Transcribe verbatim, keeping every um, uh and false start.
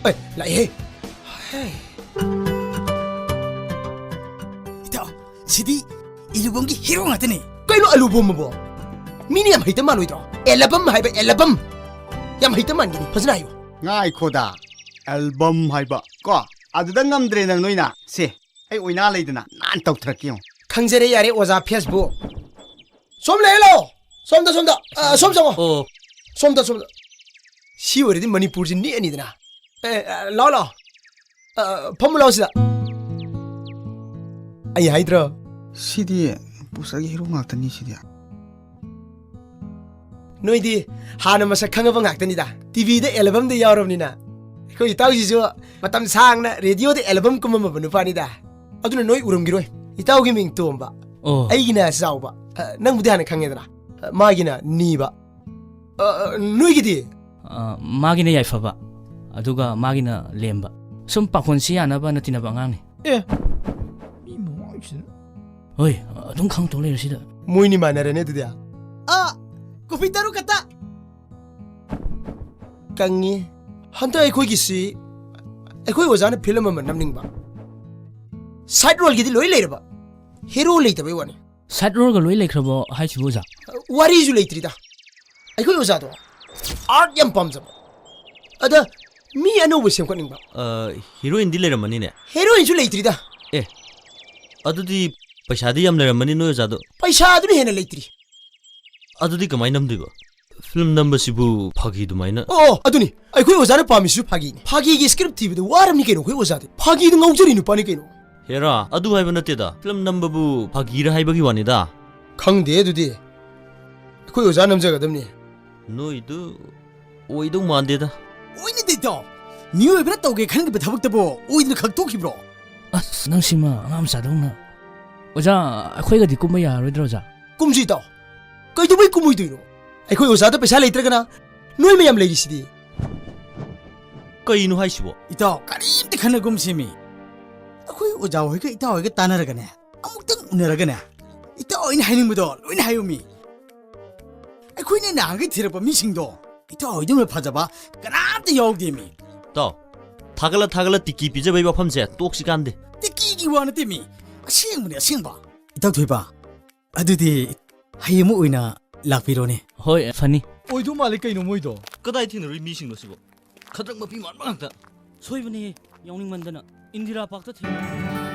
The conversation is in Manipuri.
ꯑꯦ, ꯂꯥꯛꯑꯦꯍꯦ꯫ ꯍꯦ꯫ ꯏꯇꯥꯎ, ꯁꯤꯗꯤ ꯑꯦꯂꯕꯝꯒꯤ ꯍꯤꯔꯣ ꯉꯥꯛꯇꯅꯤ꯫ ꯀꯩꯅꯣ ꯑꯦꯂꯕꯝ ꯑꯕꯣ? ꯃꯤꯅ ꯌꯥꯝ ꯍꯩꯇ ꯃꯥꯜꯂꯣꯏꯗ꯭ꯔꯣ? ꯑꯦꯂꯕꯝ ꯍꯥꯏꯕ ꯑꯦꯂꯕꯝ꯫ ꯌꯥꯝ ꯍꯩꯇ ꯃꯥꯟꯒꯤꯅꯤ꯫ ꯐꯖꯅ ꯍꯥꯏꯌꯨ꯫ ꯉꯥꯏꯈꯣꯗ, ꯑꯦꯂꯕꯝ ꯍꯥꯏꯕ ꯀꯣ? ꯑꯗꯨꯗ ꯉꯝꯗ꯭ꯔꯦ ꯅꯪ ꯅꯣꯏꯅ꯫ ꯁꯦ, ꯑꯩ ꯑꯣꯏꯅꯥ ꯂꯩꯗꯅ ꯅꯥꯟ ꯇꯧꯊꯔꯛꯀꯦ ꯌꯦꯡꯉꯨ꯫ ꯈꯪꯖꯔꯦ ꯌꯥꯔꯦ ꯑꯣꯖꯥ ꯐꯦꯁꯕꯨꯛ꯫ ꯁꯣꯝ ꯂꯩꯔꯦ ꯂꯥꯛꯑꯣ꯫ ꯁꯣꯝꯗ, ꯁꯣꯝꯗ꯫ ꯑ, ꯁꯣꯝ ꯆꯪꯉꯣ꯫ ꯑꯣ꯫ ꯁꯣꯝꯗ, ꯁꯣꯝꯗ꯫ ꯁꯤ ꯑꯣꯏꯔꯗꯤ ꯃꯅꯤꯄꯨꯔꯁꯤ ꯅꯤꯛꯑꯅꯤꯗꯅ꯫ ꯑꯦ, ꯑ, ꯂꯥꯛꯑꯣ, ꯂꯥꯛꯑꯣ꯫ ꯑ, ꯐꯝꯃꯨ ꯂꯥꯛꯑꯣ ꯁꯤꯗ꯫ ꯑꯩ ꯍꯥꯏꯗ꯭ꯔꯣ? ꯁꯤꯗꯤ ꯄꯣꯁꯇꯔꯒꯤ ꯍꯤꯔꯣ ꯉꯥꯛꯇꯅꯤ ꯁꯤꯗꯤ꯫ ꯅꯣꯏꯗꯤ ꯍꯥꯟꯅ ꯃꯁꯛ ꯈꯪꯉꯕ ꯉꯥꯛꯇꯅꯤꯗ꯫ ꯇꯤꯚꯤꯗ ꯑꯦꯜꯕꯝꯗ ꯌꯥꯎꯔꯕꯅꯤꯅ꯫ ꯑꯩꯈꯣꯏ ꯏꯇꯥꯎꯁꯤꯁꯨ ꯃꯇꯝ ꯁꯥꯡꯅ ꯔꯦꯗꯤꯑꯣꯗ ꯑꯦꯜꯕꯝ ꯀꯨꯝꯃꯝꯃꯕ ꯅꯨꯄꯥꯅꯤꯗ꯫ ꯑꯗꯨꯅ ꯅꯣꯏ ꯎꯔꯝꯈꯤꯔꯣꯏ꯫ ꯏꯇꯥꯎꯒꯤ ꯃꯤꯡ ꯇꯣꯝꯕ꯫ ꯑꯣ꯫ ꯑꯩꯒꯤꯅ ꯆꯥꯎꯕ꯫ ꯑ, ꯅꯪꯕꯨꯗꯤ ꯍꯥꯟꯅ ꯈꯪꯉꯦꯗꯅ꯫ ꯑ, ꯃꯥꯒꯤꯅ ꯅꯤꯕ꯫ ꯑ, ꯑ, ꯅꯣꯏꯒꯤꯗꯤ? ꯑ, ꯃꯥꯒꯤꯅ ꯌꯥꯏꯐꯕ, ꯑꯗꯨꯒ ꯃꯥꯒꯤꯅ ꯂꯦꯝꯕ꯫ ꯁꯨꯝ ꯄꯥꯈꯣꯟ ꯁꯤ ꯌꯥꯅꯕꯅ ꯇꯤꯟꯅꯕ ꯑꯉꯥꯡꯅꯤ꯫ ꯑꯦ, ꯃꯤ ꯃꯃꯥꯡꯁꯤꯗ꯫ ꯍꯣꯏ, ꯑꯗꯨꯝ ꯈꯪꯇꯧ ꯂꯩꯔꯦ ꯁꯤꯗ꯫ ꯃꯣꯏꯅꯤ ꯃꯥꯟꯅꯔꯦꯅꯦ ꯑꯗꯨꯗꯤ꯫ ꯑ, ꯀꯣꯐꯤ ꯇꯔꯨꯛ ꯈꯛꯇ꯫ ꯀꯪꯉꯤ꯫ ꯍꯟꯗꯛ ꯑꯩꯈꯣꯏꯒꯤꯁꯤ, ꯑꯩꯈꯣꯏ ꯑꯣꯖꯥꯅ ꯐꯤꯂꯝ ꯑꯃ ꯅꯝꯅꯤꯡꯕ꯫ ꯁꯥꯏꯠ ꯔꯣꯜꯒꯤꯗꯤ ꯂꯣꯏ ꯂꯩꯔꯕ, ꯍꯦꯔꯣ ꯂꯩꯇꯕꯩ ꯋꯥꯅꯤ꯫ ꯁꯥꯏꯠ ꯔꯣꯜꯒ ꯂꯣꯏ ꯂꯩꯈ꯭ꯔꯕꯣ ꯍꯥꯏꯁꯤꯕꯨ, ꯑꯣꯖꯥ? ꯋꯥꯔꯤꯁꯨ ꯂꯩꯇ꯭ꯔꯤꯗ꯫ ꯑꯩꯈꯣꯏ ꯑꯣꯖꯥꯗꯣ ꯑꯥꯔꯠ ꯌꯥꯝ ꯄꯥꯝꯖꯕ꯫ ꯑꯗ ꯃꯤ ꯑꯅꯧꯕ ꯁꯦꯝꯒꯠꯅꯤꯡꯕ꯫ ꯑ, ꯍꯤꯔꯣꯏꯟꯗꯤ ꯂꯩꯔꯝꯃꯅꯤꯅꯦ? ꯍꯦꯔꯣꯏꯟꯁꯨ ꯂꯩꯇ꯭ꯔꯤꯗ꯫ ꯑꯦ, ꯑꯗꯨꯗꯤ ꯄꯩꯁꯥꯗꯤ ꯌꯥꯝ ꯂꯩꯔꯝꯃꯅꯤ ꯅꯣꯏ ꯑꯣꯖꯥꯗꯣ? ꯄꯩꯁꯥꯗꯨꯅ ꯍꯦꯟꯅ ꯂꯩꯇ꯭ꯔꯤ꯫ ꯑꯗꯨꯗꯤ ꯀꯃꯥꯏꯅ ꯅꯝꯗꯣꯏꯕ? ꯐꯤꯂꯝ ꯅꯝꯕꯁꯤꯕꯨ ꯐꯥꯒꯤ ꯑꯗꯨꯃꯥꯏꯅ? ꯑꯣ, ꯑꯣ, ꯑꯗꯨꯅꯤ꯫ ꯑꯩꯈꯣꯏ ꯑꯣꯖꯥꯅ ꯄꯥꯝꯃꯤꯁꯤꯁꯨ ꯐꯥꯒꯤꯅꯤ꯫ ꯐꯥꯒꯤꯒꯤ ꯁ꯭ꯀ꯭ꯔꯤꯞ ꯊꯤꯕꯗ ꯋꯥꯔꯝꯅꯤ ꯀꯩꯅꯣ ꯑꯩꯈꯣꯏ ꯑꯣꯖꯥꯗꯤ꯫ ꯐꯥꯒꯤꯗ ꯉꯥꯎꯖꯔꯤ ꯅꯨꯄꯥꯅꯤ ꯀꯩꯅꯣ꯫ ꯍꯦꯔꯥ, ꯑꯗꯨ ꯍꯥꯏꯕ ꯅꯠꯇꯦꯗ꯫ ꯐꯤꯂꯝ ꯅꯝꯕꯕꯨ ꯐꯥꯒꯤꯔ ꯍꯥꯏꯕꯒꯤ ꯋꯥꯅꯤꯗ꯫ ꯈꯪꯗꯦ ꯑꯗꯨꯗꯤ꯫ ꯑꯩꯈꯣꯏ ꯑꯣꯖꯥ ꯅꯝꯖꯒꯗꯕꯅꯤ꯫ ꯅꯣꯏꯗꯨ ꯑꯣꯏꯗꯧ ꯃꯥꯟꯗꯦꯗ꯫ ꯑꯣꯏꯅꯤꯗ ꯏꯇꯥꯎ꯫ ꯃꯤꯑꯣꯏꯕꯅ ꯇꯧꯒꯦ ꯈꯟꯈꯤꯕ ꯊꯕꯛꯇꯕꯨ ꯑꯣꯏꯗꯅ ꯈꯛ ꯇꯣꯛꯈꯤꯕ꯭ꯔꯣ? ꯑꯁ, ꯅꯪꯁꯤꯃ ꯑꯉꯥꯡ ꯃꯆꯥꯗꯧꯅ꯫ ꯑꯣꯖꯥ, ꯑꯩꯈꯣꯏꯒꯗꯤ ꯀꯨꯝꯕ ꯌꯥꯔꯔꯣꯏꯗ꯭ꯔꯣ, ꯑꯣꯖꯥ? ꯀꯨꯝꯁꯤ ꯏꯇꯥꯎ꯫ ꯀꯩꯗꯧꯕꯩ ꯀꯨꯝꯃꯣꯏꯗꯣꯏꯅꯣ? ꯑꯩꯈꯣꯏ ꯑꯣꯖꯥꯗ ꯄꯩꯁꯥ ꯂꯩꯇ꯭ꯔꯒꯅ ꯅꯣꯏ ꯃꯌꯥꯝ ꯂꯩꯔꯤꯁꯤꯗꯤ꯫ ꯀꯩꯅꯣ ꯍꯥꯏꯁꯤꯕꯣ? ꯏꯇꯥꯎ, ꯀꯔꯤꯝꯇ ꯈꯟꯅꯒꯨꯝꯁꯦꯃꯤ꯫ ꯑꯩꯈꯣꯏ ꯑꯣꯖꯥ ꯍꯣꯏꯒ ꯏꯇꯥꯎ ꯍꯣꯏꯒ ꯇꯥꯟꯅꯔꯒꯅꯦ, ꯑꯃꯨꯛꯇꯪ ꯎꯅꯔꯒꯅꯦ, ꯏꯇꯥꯎ ꯍꯣꯏꯅ ꯍꯥꯏꯅꯤꯡꯕꯗꯣ ꯂꯣꯏꯅ ꯍꯥꯏꯌꯨꯃꯤ꯫ ꯑꯩꯈꯣꯏꯅ ꯅꯍꯥꯟꯈꯩ ꯊꯤꯔꯛꯄ ꯃꯤꯁꯤꯡꯗꯣ ꯏꯇꯥꯎ ꯍꯣꯏꯗꯧꯅ ꯐꯖꯕ ꯀꯅꯥꯝꯇ ꯌꯥꯎꯗꯦꯃꯤ꯫ ꯏꯇꯥꯎ, ꯊꯥꯒꯠꯂ ꯊꯥꯒꯠꯂ ꯇꯤꯀꯤ ꯄꯤꯖꯕꯩ ꯋꯥꯐꯝꯁꯦ ꯇꯣꯛꯁꯤ ꯀꯥꯟꯗꯦ꯫ ꯇꯤꯀꯤꯒꯤ ꯋꯥ ꯅꯠꯇꯦ ꯃꯤ, ꯑꯁꯦꯡꯕꯅꯦ ꯑꯁꯦꯡꯕ꯫ ꯏꯇꯥꯎ ꯊꯣꯏꯕ, ꯑꯗꯨꯗꯤ ꯍꯌꯦꯡꯃꯨꯛ ꯑꯣꯏꯅ ꯂꯥꯛꯄꯤꯔꯣꯅꯦ꯫ ꯍꯣꯏ, ꯐꯅꯤ꯫ ꯑꯣꯏꯗꯧ ꯃꯥꯜꯂꯦ ꯀꯩꯅꯣ ꯃꯣꯏꯗꯣ꯫ ꯀꯗꯥꯏ ꯊꯦꯡꯅꯔꯨꯏ ꯃꯤꯁꯤꯡꯅꯣ ꯁꯤꯕꯣ? ꯈꯗ꯭ꯔꯛ ꯃꯄꯤ ꯃꯥꯟꯕ ꯉꯥꯛꯇ꯫ ꯁꯣꯏꯕꯅꯦꯍꯦ, ꯌꯥꯎꯅꯤꯡꯃꯟꯗꯅ ꯏꯟꯗꯤꯔꯥ ꯄꯥꯔꯛꯇ ꯊꯦꯡꯅꯩ꯫